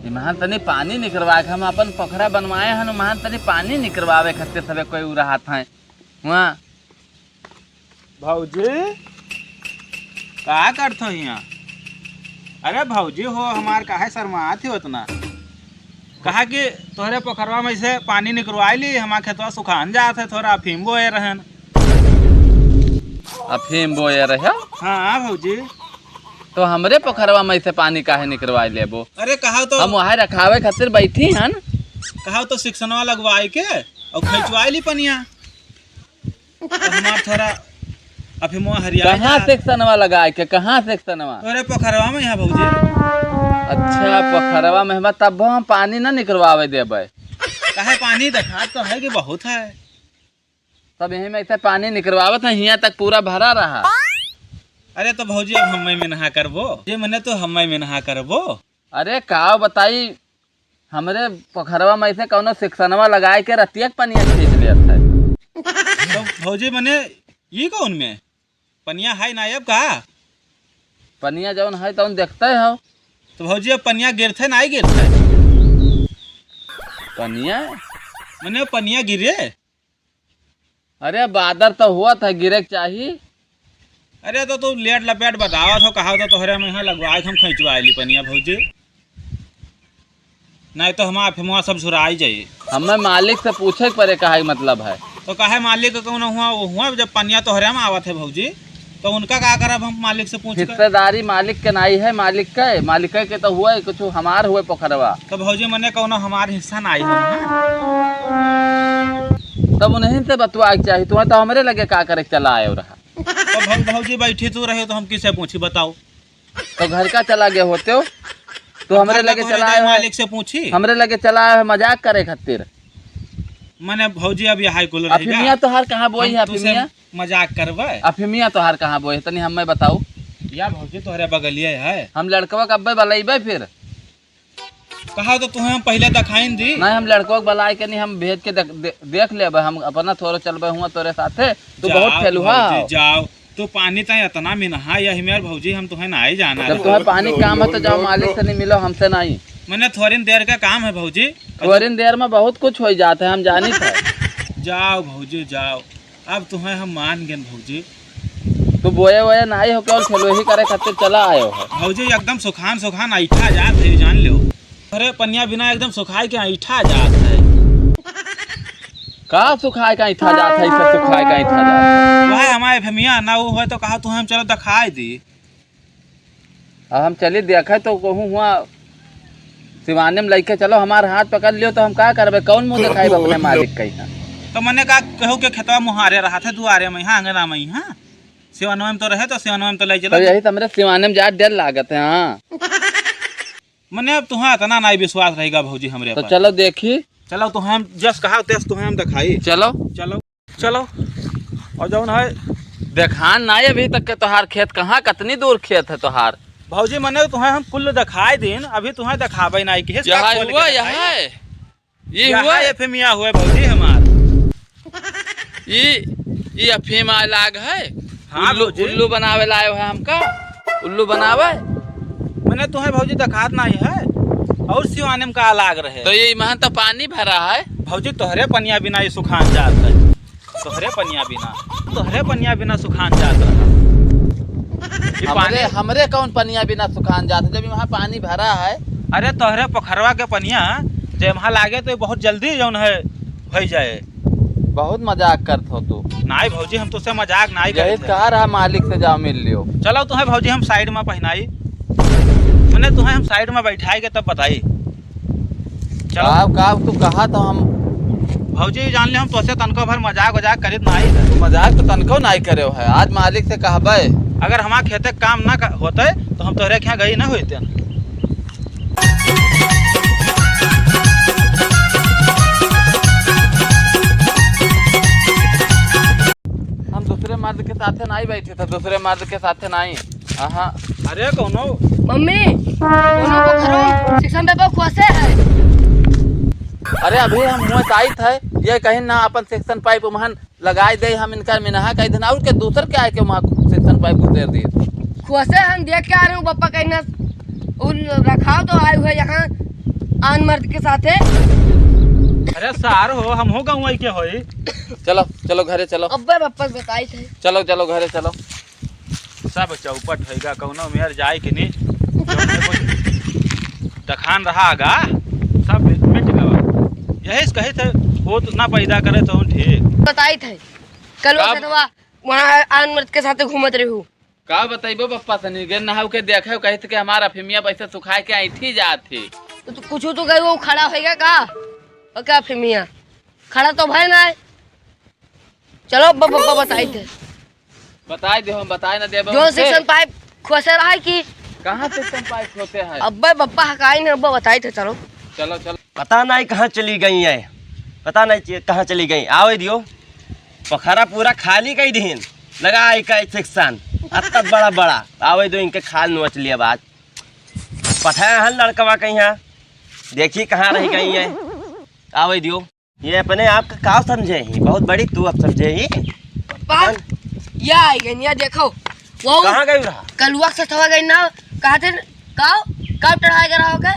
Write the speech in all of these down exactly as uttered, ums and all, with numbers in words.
इम्हन तनी पानी निकरवाए के, हम अपन पोखरा बनवाए हन, उम्हन तनी पानी निकरवावे खातिर सबे कोई उ रहत हैं। हुआँ भौजी, का करत हो हियाँ? अरे भौजी हो हमार, काहे शर्मात हो इतना? कहा कि तोहरे पोखरवा में से पानी निकरवाई ली, हमार खेतवा सुखान जात है, थोड़ा अफीम बोए रहन। अफीम बोए रहे? हाँ भौजी। तो हमरे पोखरवा में से पानी काहे निकरवाई लेबो? अरे कहा तो हम वहाँ रखावे खातिर बैठी हन। कहा तो सिक्सनवा लगवाई के और खिंचवाई ली पनिया। तो हमार थोड़ा अफीमवा हरियाई कहाँ जात। सेक्सनवा लगाए के, कहाँ सेक्सनवा? तोरे पोखरवा में है भौजी। अच्छा, पोखरवा में हमार, तब हम पानी ना निकरवावे देबे। काहे, पानी देखात तो है कि बहुत है। सब यही में से पानी निकरवावत है, हियाँ तक पूरा भरा रहा। अरे तो भौजी अब हम्मे में नहा करबो, जे मने तो हम्मे में नहा करबो। अरे का बताई, हमरे पोखरवा में से कौनो सिक्सनवा लगाए के रतिया के पनिया खींच लेत है। तो भौजी मने ई कौन में? पनिया है ना अब का? पनिया जौन है तौन देखते हो। तो भौजी अब पनिया गिरते ना गिरते? पनिया? मने पनिया गिरे? अरे बादर तो हुआ था, गिरे के चाही। अरे तो तू लेट लपेट बतावत हो, कहा तो तोहरे में यहाँ लगवाए के हम खिंचवाए ली पनिया भौजी। नहीं तो हमार अफीमवा सब झुराई जाई। हमें मालिक से पूछे के पड़े, कहा के मतलब है। तो काहे मालिक के कौन हुआ, वो हुआ जब पनिया तोहरे में आवत है भौजी, तो उनका का करब हम मालिक से पूछ के? हिस्सेदारी मालिक के नाई है, मालिक के, मालिक के तो हुआ कुछ हमार हुए पोखरवा। तो भौजी मने कौनो हमार हिस्सा नाई हो, हाँ? तब उन्हीं से बतवा के चाही, तुम्हें तो हमरे लगे का करे के चला आयो रहा। तो भौ-, भौजी बैठी तू रहे तो हम किसे पूछी बताओ? तो घर का चला गए होते हो, तो हमरे लगे चला आए हो, मालिक से पूछी। हमरे लगे चला आए हो मजाक करे खातिर। मने भौजी अब यहाँ कुल रहेगा। अफीमिया तोहार कहाँ बोई है, अफीमिया? मजाक करबे। अफीमिया तोहार कहाँ बोई है, तनी हमें बताओ। या भौजी तोहरे बगलिए है। हम लड़कवा के अब्बे बलैबे फिर। कहा तो तुम्हें हम पहले दिखाइन दी। नहीं, हम लड़कवा के बलाए के नहीं, हम भेज के देख, दे-, देख लेबे, हम अपना थोड़ो चलबे हुआ तोरे साथे। तू बहुत फेलुहा हो। जाओ, तू पानी ताई इतना मिनहा यही मेर भौजी, हम तुम्हें नहीं जाना। जब तुम्हें पानी काम है तो जाओ, मालिक से नहीं मिलो, हमसे नहीं। मने थोड़ी देर का काम है भौजी। थोड़ी देर में बहुत कुछ हो जाता है, हम जानी थे। जाओ भौजी जाओ, अब तुम्हें हम मान गेन भौजी। तू बोए वोए नाई हो, केवल खेलोही करे खातिर चला आयो है। भौजी एकदम सुखान सुखान ऐठा जात है, जान लो। अरे पनिया बिना एकदम सुखाए के ऐठा जात है। का सुखाए का ऐठा जात है, इसे सुखाए का ऐठा जात है? वह हमारे फमिया ना वो होए तो कहा तू हम चलो दिखाई दी। अब हम चली देखे तो कहूँ हुआ सिवाने में लइके चलो, हमार हाथ पकड़ लियो तो हम का करबे, कौन मुँह दिखाई अपने मालिक का यहाँ? तो मने का कहू के खेतवा मुहारे रहा था दुआरे में, हाँ, अंगना में, हाँ, सिवानवा में तो रहे तो सिवानवा में तो ले चलो। तो यही तो हमरे सिवाने में जा डर लागत है, हाँ। मने अब तुहाँ इतना नाई विश्वास रहेगा भौजी हमरे तो पर। चलो देखी। चलो तो हम जस कहा तस तो हम दिखाई। चलो। चलो। चलो। और जौन है देखान नाई अभी तक के तोहार खेत कहाँ, कितनी दूर खेत है तोहार? भौजी मने तुहें हम कुल दिखाई दीन, अभी तुहें दिखावे नाई के। यह हुआ, यह है। ये यह हुआ? ये फेमिया हुए भौजी हमार। ई, ई अफीम आय लाग है? हाँ, उल्लू, भौजी। उल्लू बनावे लायो है हमका? उल्लू बनावे? मने तुहें भौजी देखात नाई है? और सिवाने में का लाग रहे? तो ये महन तो पानी भरा है। भौजी, तोहरे पनिया बिना ये सुखान जात है। तोहरे पनिया बिना, तोहरे पनिया बिना सुखान जात रहा। ये हमरे, पानी हमरे कौन पनिया बिना सुखान जात है, जब वहाँ पानी भरा है? अरे, तोहरे पोखरवा के पनिया जब वहाँ लागे तो बहुत जल्दी जौन है भई जाए। बहुत मजाक करत हो तू। नाई भौजी, हम तुझसे मजाक नाई यही करत है। कहा रहा मालिक से जाओ मिल लियो। चलो तुहें भौजी हम side में पहिनाई, मने तुहें हम side में बैठाई के तब बताई। चलो। का, का तू कहा तो हम भौजी जान ले हम तोसे तनको भर मजाक वजाक करित नाई है। तू मजाक तो तनको नाई करे है, आज मालिक से कहबे। अगर हमार खेते काम ना क-, होते तो हम तोहरे के यहाँ गई ना होते। हम दूसरे मर्द के साथे नाई बैठे थे, दूसरे मर्द के साथे नाई। हाँ। अरे कौनो मम्मी, कौनो को घरों section paper खोसे है। अरे अभी हम मुँह ताइत है, ये कहीं ना अपन section pipe उम्हन लगाई दे, हम इनका मिनहा कह देना, और के दूसर के आए के वहाँ section pipe घुसेर दिए। खुआ से हम देख के आ रहे हूँ, पापा कहना, उन रखाव तो आए हुए यहाँ, आन मर्द के साथे। अरे सार हो, हम हो गाँव के होई। चलो, चलो घरे चलो। अब्बे बप्पा बताई थे। चलो, चलो घरे चलो। सब चौपट होइगा, कौनो मेर जाए के नहीं। जौन है कुछ दखान रहा गा, सब मिट गवा। यही से कहे थे, वो तो ना पैदा करे तो ठीक। बताई थे, कल वो का सतवा वहाँ आन मर्द के साथे घूमत रहू। का बतइबो बप्पा तनी, गे नहाउ के देखे, कहित के हमार अफिमिया पैसे सुखाए के ऐंठी जात ही। तो तू कुछ तो गई, वो खड़ा होइगा का? और क्या अफिमिया? खड़ा तो भय ना है। चलो ब-, ब-, ब-, बताई थे। बताई दे, हम बताए ना देबो जो उनसे। सेक्शन पाइप खोसे रहा है कि? कहाँ सेक्शन पाइप खोसे है? अब्बे बप्पा हकाई ने अब्बे बताई थे, चलो। चलो, चलो। पता नहीं कहाँ चली गई है, पता नहीं चे-, कहाँ चली गई। आवे दियो, पोखरा पूरा खाली कई दिहिन, लगा आई का सेक्शन, अत्ता बड़ा बड़ा। आवे दियो, इनके खाल नोच लिया बात। पठाया हन लड़कवा के यहाँ, देखी कहाँ रह गई है। आवे दियो, ये अपने आप का का समझे ही, बहुत बड़ी तू अब समझे ही। पापा, या आई गई, या देखो, वो कहाँ गई रहा? कलुआ के सथवा गई ना, कहा थे, काव, काव टढ़ाए के रहा होके?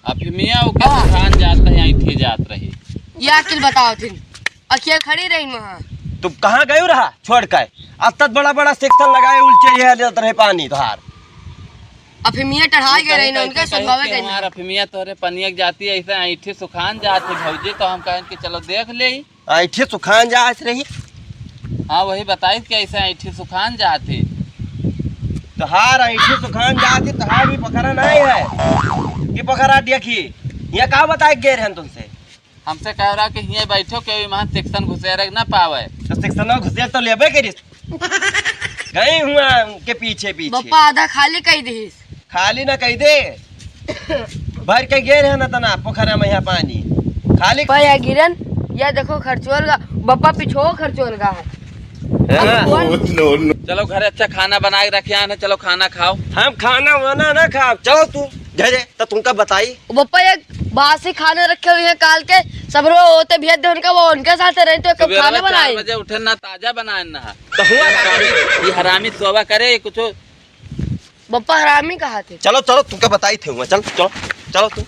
अफिमिया ओके हाँ। सुखान जात रही, ऐंठी जात रही। या अकिल बताओ थिन, अखिया खड़ी रही वहाँ। तू कहाँ गई रहा छोड़ के? अत्ता बड़ा बड़ा सेक्शन लगाए, उलचे ये लेत रहे पानी धार। अफिमिया टढ़ाए गए रही ना, उनका सुनवावे गए हमार ना। अफिमिया तोरे पनिया के जाती है, ऐसे ऐंठी सुखान जात है भौजी, तो हम कहन कि चलो देख ले। ऐंठी सुखान जात रही। हाँ, वही बताई कि ऐसे ऐंठी सुखान जात है। तोहार ऐंठी सुखान जात है, तोहार भी पोखरा नहीं है कि पोखरा देखी। ये का बताए के गए रहन तुमसे? हमसे कह रहा कि हियाँ बैठो, केहू इमान सेक्शन घुसेरे ना पावे। तो सेक्शन में घुसेर तो लेबे करिस। गई हुआ उनके पीछे पीछे। बप्पा आधा खाली कही दिस। खाली ना कही दे। भर के गे रहे ना तना पोखरा में यहाँ पानी। खाली पाया गिरन, या देखो खर्चोल गा, बप्पा पिछो खर्चोल गा है। हाँ। अब कौन? चलो घरे अच्छा खाना बना के रखे आने, चलो खाना खाओ। हम खाना वाना ना खाओ, चलो तू घरे। तो तुमका बताई। ओ बप्पा, एक बासी खाना रखे हुए हैं काल के, सब रो होते भेज दे उनका, वो उनके साथ रहे तो कब सुबेरवा खाना बनाए? चार बजे उठे ना, ताजा बनाए ना। तो हुआ का? ये हरामी सोवा करे कुछ। बप्पा हरामी कहा थे। चलो, चलो, तुमका बताई थे हुआ, चल, चलो, चलो तू।